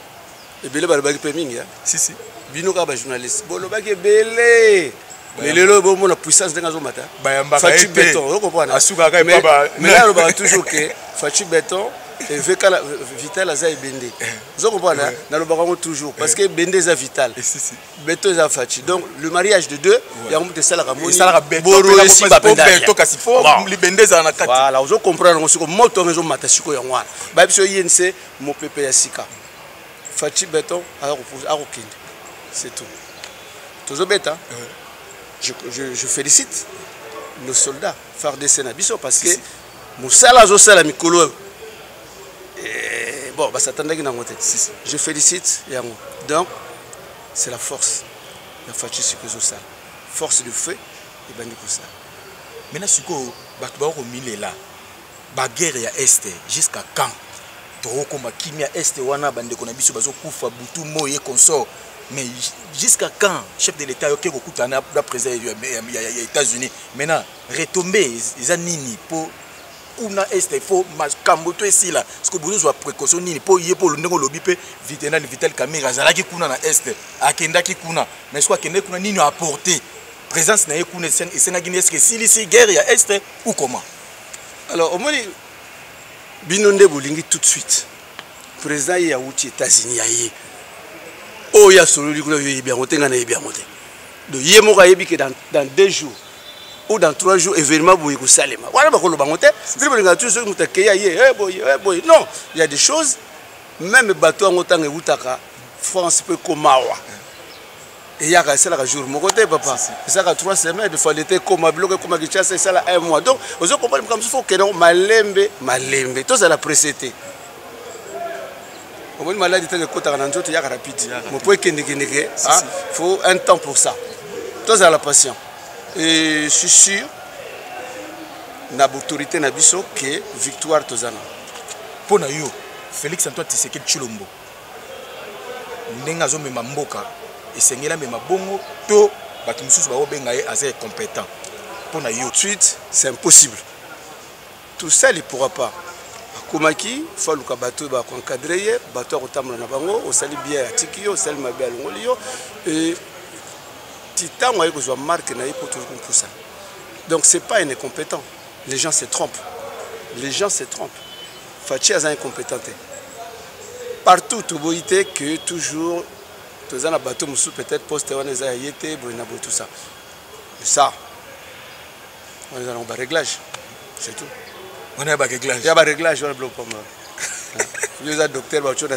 Ebele balobaki pe mingi, hein? Si, si. Bino kaka ba journaliste. Bolobaki ebele. Mais lelo bomona puissance ndenge azomata. Bayambaka Fatshi ye te. Beton, ozo comprendre? Asukaka epa Mais mais là alobaka toujours que Fatshi Beton eveka Vital aza ebende. Ozo comprendre? Nalobaka yango toujours parce que ebende eza Vital. Eh, si, si. Beton eza Fatshi. Donc le mariage de deux, yango moto esalaka moni. Esalaka beton Boro mpe esimba po mpenza. beton kasi fo Bon. libende ezala na kati. Voilà, ozo comprendre yango sikoyo moto yango ezomata sikoyo yango wana. Bayebi biso INC mopepe ya sika. Fatshi Beton akokende. C'est tout. Tozobeta. Je félicite nos soldats FARDC na biso parce que mosala azosala mikolo oyo. Eh, bon, basatandaki nango te. Je félicite yango. Donc, c'est la force ya Fatshi sikoyo ezosala. Force de feu ebandi kosala. Maintenant sikoyo bato bakomilela baguerre ya Est jusqu'à quand? Tokokoma kimia Est wana, bandeko na biso bazokufa butu moi et consort. Mais jusqu'à quand chef de l'État yoke kokuta na président ya États-Unis? Maintenant retombé eza nini po kuna Est? Il faut makambo to esila. Parce que bozozwa précaution nini po ye po ndenge olobi mpe nani Vital Kamerhe azalaki kuna na Est, akendaki kuna, mais soki akendaki kuna, nini apporter présence na ye kuna? Esengaki nini? Est-ce que esilisi guerre ya Est ou comment? Alors omoni, bino nde bolingi tout de suite. Président ye awuti États-Unis ya ye oyo asololi kuna, yo yebi yango te, ngai nayebi yango te. Donc ye moko ayebi ke dans 2 jours ou dans 3 jours événement boye kosalema wana, bakoloba yango te. Bino bolingaka toujours soki moto akei aye eh, boye eh, boye. Non, il y a des choses, même bato yango ntango ewutaka France mpe ekoma awa, eyaka esalaka jour moko te, papa, esalaka 3 semaines. Des fois lete ekoma, biloko ekoma Kinshasa, esala un mois. Donc ozo comprendre, makambo mosusu okende yango malembe malembe, tozala pressé te. Omoni, maladi ntango ekotaka na nzoto eyaka rapide, mopo ekendekendeke, faut un temps pour ça. Tozala patient et je suis sûr na autorité na biso ke victoire toza na. Mpo na yo, Félix Antoine Tshisekedi Tshilombo, ndenge azomema mboka, esengeli amema bongo to bato mosusu bakobenga ye aza incompétent? Mpo na yo. Tout de suite, c'est impossible. Tout seul, il pourra pas. Akomaki, fo aluka bato oyo bakoencadre ye, bato ya kotambola na bango. Osali bien, atiki yo, osali mabe, alongoli yo. E ti ntango aye kozwa marque na ye mpo tozi kompusa. Donc c'est pas un incompétent. Les gens se trompent, les gens se trompent. Fatshi aza incompétent te. Partout toboyi te que toujours toza na bato mosusu, peut-être poste wana eza ya ye te, boye na boye, tout ça. Mais ça wana eza nango baréglage, c'est tout. Wana ya baréglage. Ya baréglage wana, biloko pamba. Yo eza docteur, batio na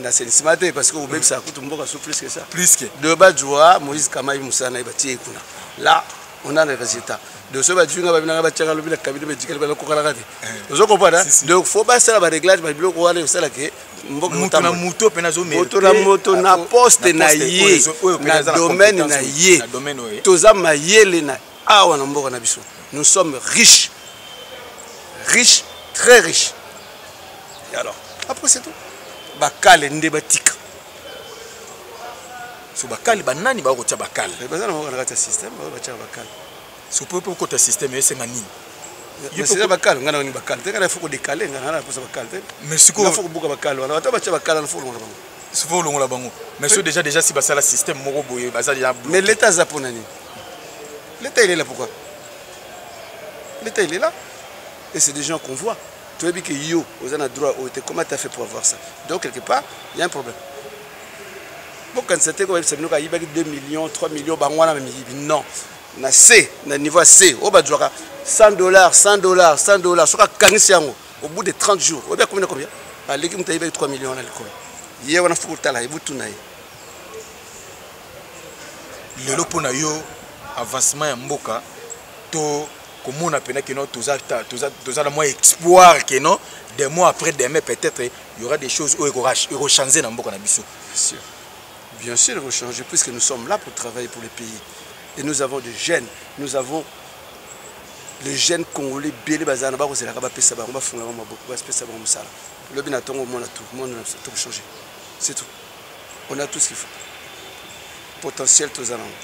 assainissement te, parce que obebisaka kutu mboka so plus que ça. Plus que. De bazwa Moïse Kamai, mosala na ye, batie ye kuna. Là on a les résultats de so bazwi nga babinanga, batiaka lobi na cabinet médical, balokokalaka te. Ozo comprendre? Donc faut basala baréglage, babiloko wana esalake mboka. Moto na moto mpe moto na moto na poste na ye, na domaine na ye. Toza mayele na awa na mboka na biso. Nous sommes riches, riches, très riches. Et alors après, c'est tout. Bakale nde batika. So bakale, banani bakotia bakale? Baza na moko na kati ya système oyo batiaka bakale. So po mpe okota système esenga nini? Eza bakale, ngai nani bakale te, ngai faut kodécaler, ngai na posa bakale te. Mais sikoyo faut kobuka bakale wana, bato batia bakale wana, faut kolongola bango. Faut olongola bango, mais so déjà si basala système moko boye, baza déjà. Mais l'État aza mpona nini? L'État, il est là pourquoi? L'État, il est là et c'est des gens qu'on voit. Toyebi ke yo oza na droit oyo te. Comment t'as fait pour avoir ça? Donc quelque part il y a un problème. Bokanisa te koyebisa bino ayibaki 2 millions, 3 millions, bango wana bamiyibi. Non, na c na niveau ya c oyo bazwaka 100 $, 100 $, 100 $, soki akangisi yango au bout de 30 jours, oyebi akomi na combien? Aleki moto ayibaki 3 millions wana likolo. Ye wana fo kotala ye, butuna ye. Lelo mpo na yo, avancement ya mboka to komona mpena keno toza na mwa espoir keno des mois après demain, peut-être il y aura des choses oyo ekochange na mboka na biso? Bien sûr, bien sûr ekochanger, puisque nous sommes là pour travailler pour le pays et nous avons des jeunes. Nous avons les jeunes Congolais ebele bazala na bakozelaka bapesa bango, bafungola bango maboko, bapesa bango mosala. Lobi na ntongo omona tout monde tokochanger, c'est tout. On a tout ce qu'il faut, potentiel toza nango,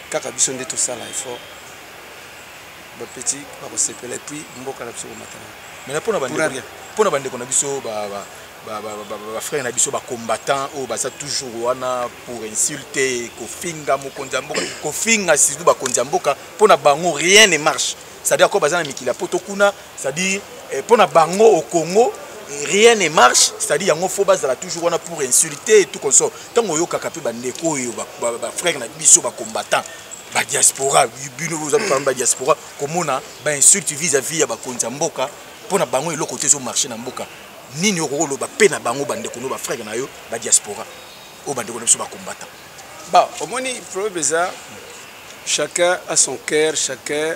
kaka biso nde tosala effort. Bapeti bakosepela et puis mboka na biso komata. Maintenant, mpona bandeko na biso Bafrère na biso bacombattant oyo baza toujours wana pour insulter, kofinga mokonzi ya mboka, kofinga surtout bakonzi ya mboka, mpo na bango rien ne marche. C'est-à-dire ko baza na mikili ya poto kuna, c'est-à-dire mpo na bango au Congo rien ne marche, c'est-à-dire yango faut bazala toujours wana pour insulter et tout consort. Ntango oyokaka mpe bandeko oyo, bafrère na biso bacombattant, badiaspora, bino boza parmi badiaspora, komona bainsulte vis-à-vis ya bakonzi ya mboka, mpo na bango eloko te ezomarche na mboka. Nini okoki koloba mpe na bango, bandeko no, bafrère na yo badiaspora oyo, bandeko na biso bacombattant? Ba omoni, problème eza chacun a son cœur, chacun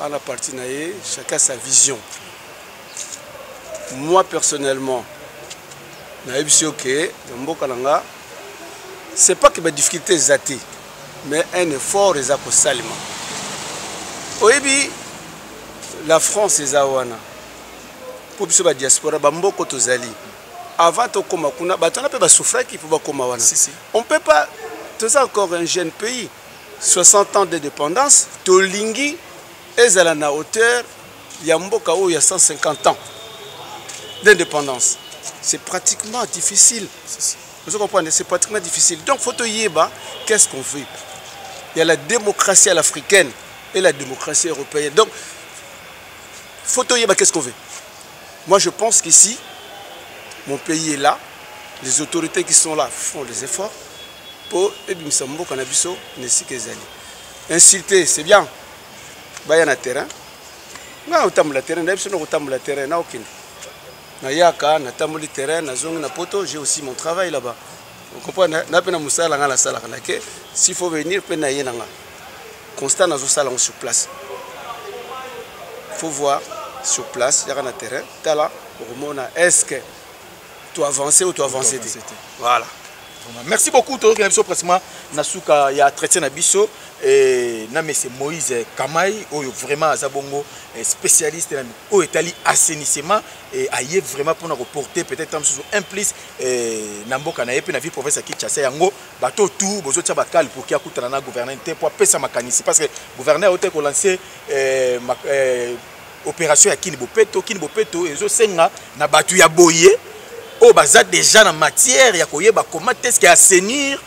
a la partie na ye, chacun a sa vision. Moi personnellement, nayebisi yo ke na mboka na nga, c'est pas que badifficulté eza te, mais un effort eza kosalema. Oyebi, la France eza wana mpo biso badiaspora, bamboka tozali, avant tokóma kuna, bato wana mpe basouffraki mpo bakóma wana. Si, si. On peut pas, toza encore un jeune pays, 60 ans d'indépendance, tolingi ezala na hauteur ya mboka oyo ya 150 ans d'indépendance. C'est pratiquement difficile. Vous comprenez, c'est pratiquement difficile. Donc faut toyeba qu'est-ce qu'on veut. Il y a la démocratie à l'africaine et la démocratie européenne. Donc faut toyeba qu'est-ce qu'on veut. Moi, je pense qu'ici, mon pays est là, les autorités qui sont là font des efforts pour ebimisa mboka na biso na esika ezali. Insulter, c'est bien, baya na terrain. Nga otambola terrain na biso, na kotambola terrain, na okende, nayaka, natamboli terrain, nazongi na poto. J'ai aussi mon travail là-bas, vous comprenez? Na mpe na mosala nga nasalaka, nake, s'il faut venir mpe na ye na nga constat nazosala yango sur place. Faut voir sur place, yaka na terrain, tala, okomona est ce que to avancer ou to avancer te. Voilà. Merci beaucoup. Tozoki na biso pratiquement na suka ya entretien na biso na monsieur Moïse Kamai, oyo vraiment aza bongo spécialiste na oyo etali assainissement, aye vraiment mpona koporter peut-être mosusu un plus na mboka na ye mpe na ville province ya Kinshasa. Yango bato tout bozotia bakale pour ki akutana na gouverneur te mpo apesa makanisi, parce que gouverneur oyo te kolancer opération ya Kin Bopeto. Kin Bopeto ezosenga na bato ya boye oyo baza déjà na matière ya koyeba comment est-ce que assainir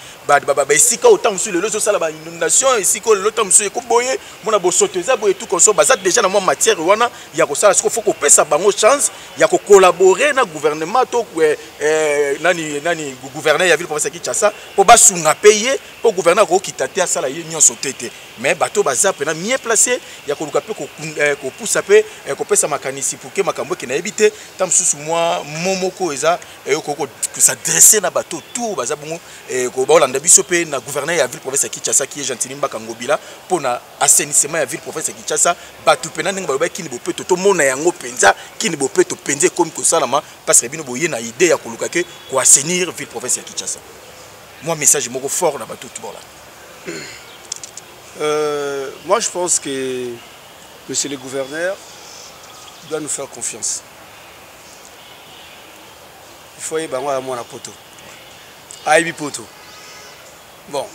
baesika oyo ntango mosusu lelo ezosala bainondation, esika oyo lelo ntango mosusu ekoboye mona bosoto eza boye, tout comme baza déjà na mwa matière wana ya kosala. Siko faut kopesa bango chance ya kocollaborer na gouvernement to nani nani, gouverneur ya ville province ya Kinshasa, mpo basunga mpe ye, mpo gouverneur akokita te asala ye nyonso te te. Mais bato baza mpena mieux placé ya koluka mpe kopusa mpe kopesa makanisi pour ke makambo eke. Nayebi te, ta mosusu mwa mo moko eza kos'adresser na bato tout baza bongo baolanda biso mpe na gouverneur ya ville province ya Kinshasa, ki ye Gentiny Mbaka Ngobila, mpona assainissement ya ville province ya Kinshasa. Bato mpena ndenge balobaki Kin Bopeto, tomona yango mpenza Kin Bopeto mpenza ekomi kosalama, parce que bino boye na idée ya koluka ke koassainir ville province ya Kinshasa. Mwa message moko fort na bato tout bola. Moi, je pense que monsieur le gouverneur doit nous faire confiance. Il faut yeba yango ya mwana poto, ayebi poto. Bon,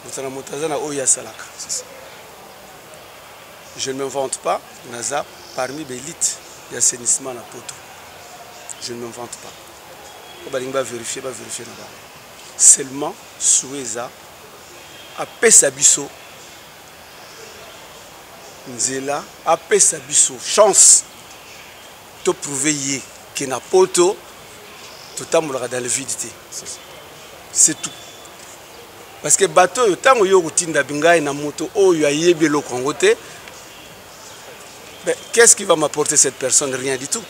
moto na moto aza na oyo asalaka. Je ne m'invente pas, naza parmi baélite ya assainissement na poto. Je ne m'invente pas. Po balingi bavérifie, bavérifie na bango. Seulement souhait eza apesa biso nzela, apesa biso chance toprouve ye ke na poto totambolaka dans le vide te. C'est tout, parce que bato oyo, ntango yo kotinda ngai na moto oyo ayebi eloko yango te, qu'est-ce qui va m'apporter cette personne? Rien du tout,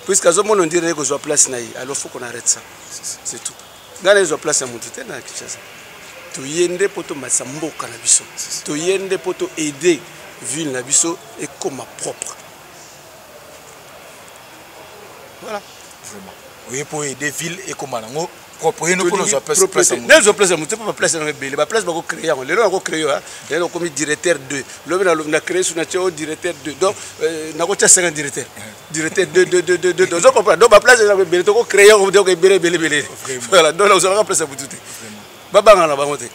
puisque azomona on dirait kozwa place na ye. Alors faut qu'on arrête ça, c'est tout. Ngai nazwa place ya moto te na Kinshasa. Toye nde mpo tomatisa mboka na biso, toye nde mpo toaide ville na biso ekoma propre. Voilà. Vraiment, oye mpo aider ville ekoma nango propre, ye no mpona ozwa place ya moto. Nazwa place ya moto mpo baplace yango ebele, baplace bakocréer yango. Lelo nakocréer yo, lelo okomi directeur 2, lobi na créé su natie o directeur 2, donc nakotia 50 directeur, directeur 2 2 2 2 2. Ozo comprendre? Donc baplace yango ebele, tokocréer yango, donc ebele ebele ebele. Voilà. Donc ozalaka place ya motu te. Babanga na bango te,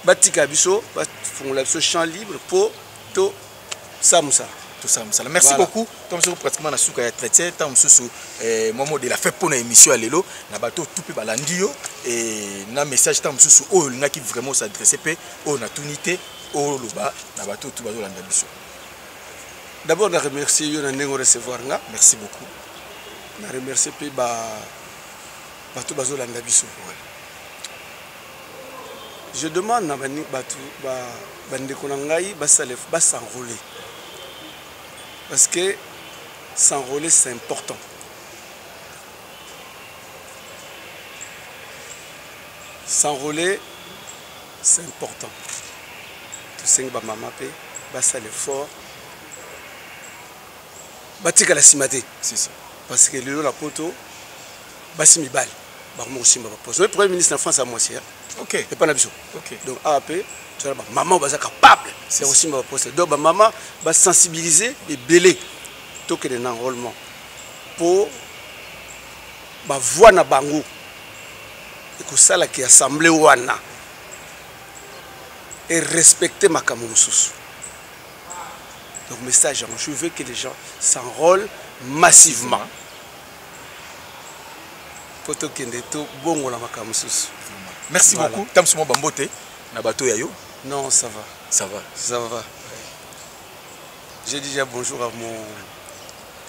batika biso, bafungola biso champ libre mpo tosala mosala. Tosala mosala. Merci Voilà. beaucoup. Ntango mosusu pratiquement na suka ya traité, ntango mosusu mwa mot de la fin mpona émission ya lelo na bato tu mpe balandi yo na message ntango mosusu oyo olingaki vraiment s'adresse mpe oyo natuni te, oyo oloba na bato tu bazolanda biso. D'abord na remercier yo na ndenge recevoir nga. Merci beaucoup. Na remercier mpe bato bazolanda biso. Je demande na bato bandeko na ngai basala bas'enrôler, parce que s'enrôler, c'est important. S'enrôler, c'est important. Tosengi bamama mpe basala effort, batikala nsima te. C'est ça. Parce que lelo na poto, basi, mibali bakoma kosimba baposte. Oye, premier ministre na France ya mwasi. Epa na biso. Donc awa mpe tozala bamama oyo baza capable ya kosimba baposte. Donc bamama basensibiliser ebele, tokende na enrôlement mpo bavoix na bango ekosalaki assemblée wana erespecte makambo mosusu. Donc message yango, je veux que les gens s'enrôlent massivement mpo tokende tobongola makambo mosusu. Merci Voilà. beaucoup. Ntango mosusu mwa bambote na bato ya yo. Non, ça va. Ça va. Ça va. J'ai déjà bonjour à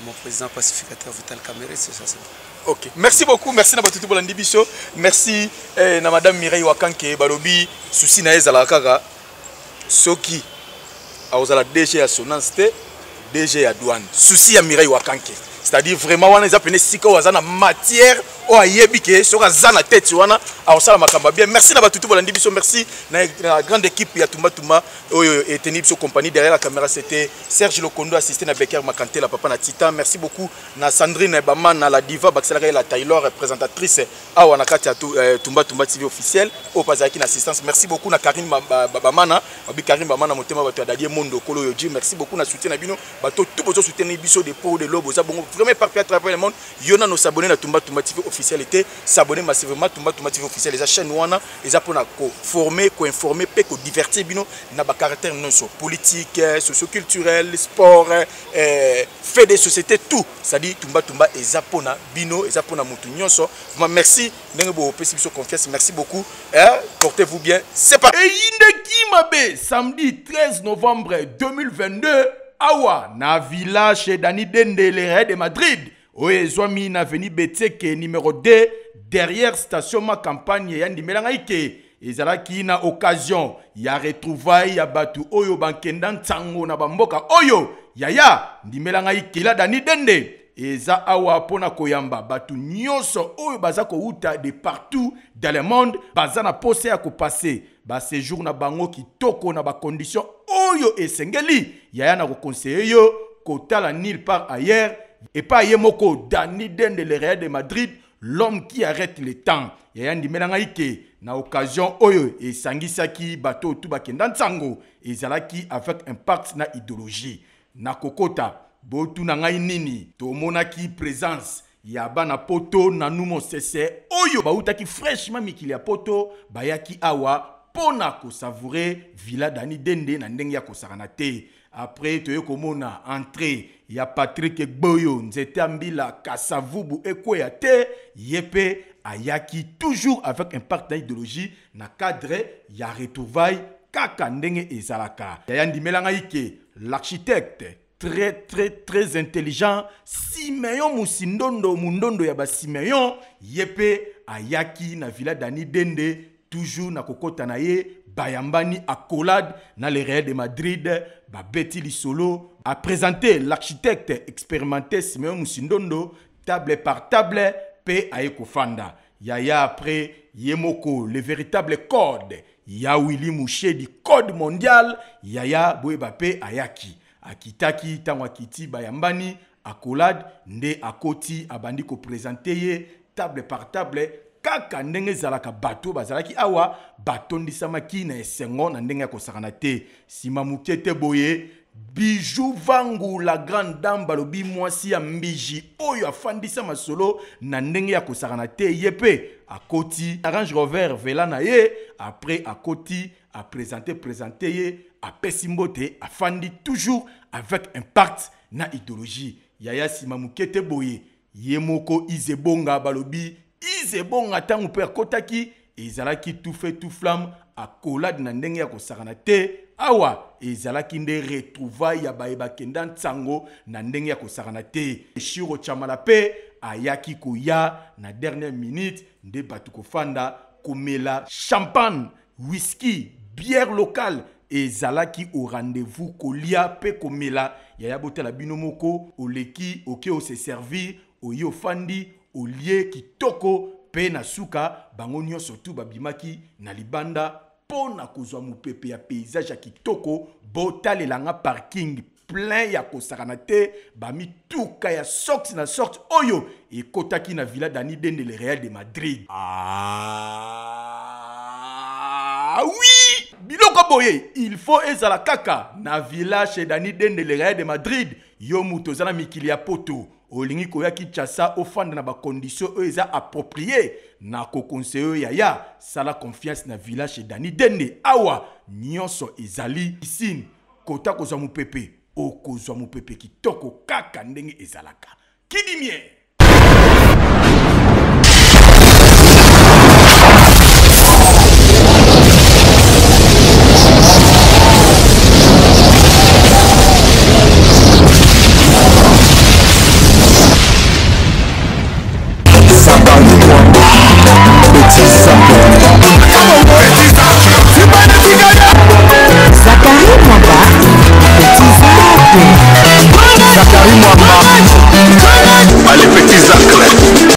mon président pacificateur Vital Kamerhe, c'est ça, c'est bon. Ok, merci beaucoup. Merci na bato tu bolandi biso. Merci na madame Mireille Wakanke. Balobi souci na ye ezalaka kaka soki akozala DG ya Sonance te, DG ya douane. Souci ya Mireille Wakanke, c'est-à-dire vraiment wana eza pene sika oyo aza na matière oyo ayebi ke soki aza na tête wana, akosala makambo ya bien. Merci na bato tu bolandi biso. Merci na grande équipe ya Tumba Tumba oyo eteni biso compagnie. Derrière la caméra, c'était Serge Lokondo, assisté na Becker Makantela, papa na Titan. Merci beaucoup na Sandrine Bamana, la diva bakiselaka ye, la Taylor, présentatrice awa na kati ya Tumba Tumba TV officiel, oyo mpe azalaki na assistance. Merci beaucoup na Karine Bamana, babi Karine Bamana, motema bato ya Dadie Mondo Kolo oyo. Merci beaucoup na soutien na bino, bato tout bozo soutenir biso de po de lobo, boza bongo vraiment partout à travers le monde. Yo nano s'abonner na Tumba Tumba TV officiel te, s'abonner massivement. Tumba Tumba TV officiel eza chaîne wana eza mpona koformer, koinformer mpe kodivertir bino na bacaractère nyonso: politique, socioculturel, sport, fait des sociétés, tout. C'est-à-dire Tumba Tumba eza mpona bino, eza mpona motu nyonso. Vraiment merci ndenge bopesi biso confiance. Merci beaucoup, eh, portez-vous bien, c'est pas Eyindeki mabe samedi 13 novembre 2022 awa na village chez Dani Dende, le de Madrid, oyo ezwami na avenue Betseke numéro 2, derrière station Ma Campagne. Ya ndimela ngai ke ezalaki na occasion ya retrouvaille ya bato oyo bankenda ntango na bamboka oyo. Yaya, ndimela ngai kela Dani Dende eza awa mpona koyamba bato nyonso oyo baza kowuta de partout dans le monde, baza na posa ya kopasser baséjour na bango kitoko na bacondition oyo esengeli. Yaya, na koconseiller yo kotala nulle part ailleurs epai ye moko Dani Dende, le Real de Madrid, l'homme qui arrête le temps. Yaya, ndimela ngai ke na occasion oyo esangisaki bato oyo tu bakenda ntango, ezalaki avec impact na idéologie na kokota. Botuna ngai nini tomonaki? Présence ya bana poto nanu mosese oyo bautaki fraîchement mikili ya poto, bayaki awa mpo na kosavourer villa Dani Dende na ndenge ya kosakana te. Après, toye komona entrée ya Patrik Gboyo, nzete ya mbila Kasavubu ekweya te. Ye mpe ayaki toujours avec impact na idéologie na cadre ya retrouvaille kaka ndenge ezalaka. Yaya, ndimela ngai ke l'architecte très très très intelligent Simeon Musindondo, mundondo ya basimeon, ye mpe ayaki na villa Dani Dende. Toujours na kokota na ye, bayambani accolade na le Real de Madrid, babeti lisolo, a présenté l'architecte expérimenté Simeon Musindondo table par table mpe aye kofanda. Yaya, après, ye moko le véritable code ya Willy Mushedi, code mondial. Yaya, boyeba mpe ayaki, akitaki. Ntango akiti, bayambani accolade nde akoti, abandi koprésenter ye table par table kaka ndenge ezalaka. Bato bazalaki awa batondisamaki na esengo na ndenge ya kosakana te. Nsima moke te boye. Bijou Vangu la grande dame balobi mwasi ya mbiji oyo afandisa masolo na ndenge ya kosakana te ye mpe akoti na Range Rover vela na ye après akoti a présenter présenter ye apesi mbote afandi toujours avec impact na idéologie yaya nsima moke te boye ye moko Izebonga balobi Izebonga ntango mpe akotaki ezalaki tout feu tout flamme accolade na ndenge ya kosakana te awa ezalaki nde retrouvaille ya baye bakenda nsango na ndenge ya kosakana te. Shiro Chamala mpe ayaki koya na dernière minute nde bato kofanda komela champagne, whisky, bière locale ezalaki au rendez-vous kolia mpe komela. Yaya botala bino moko oleki oke ose servir oye ofandi olie kitoko mpe na suka bango nyonso tu babimaki na libanda mpo na kozwa mopepe ya paysage ya kitoko. Botalelanga parking plein ya kosakana te, bamituka ya sorte na sorte oyo ekotaki na villa Dani Dende le Real de Madrid. Ah oui, biloko boye il faut ezala kaka na villa chez Dani Dende le Real de Madrid. Yo moto oza na mikili ya poto olingi koya Kinshasa ofanda na bacondition oyo eza approprié, na koconseiller oyo yaya sala confiance na villa chez Dani Dende. Awa nyonso ezali piscine, kota kozwa mopepe, okozwa mopepe kitoko kaka ndenge ezalaka. Kidimie.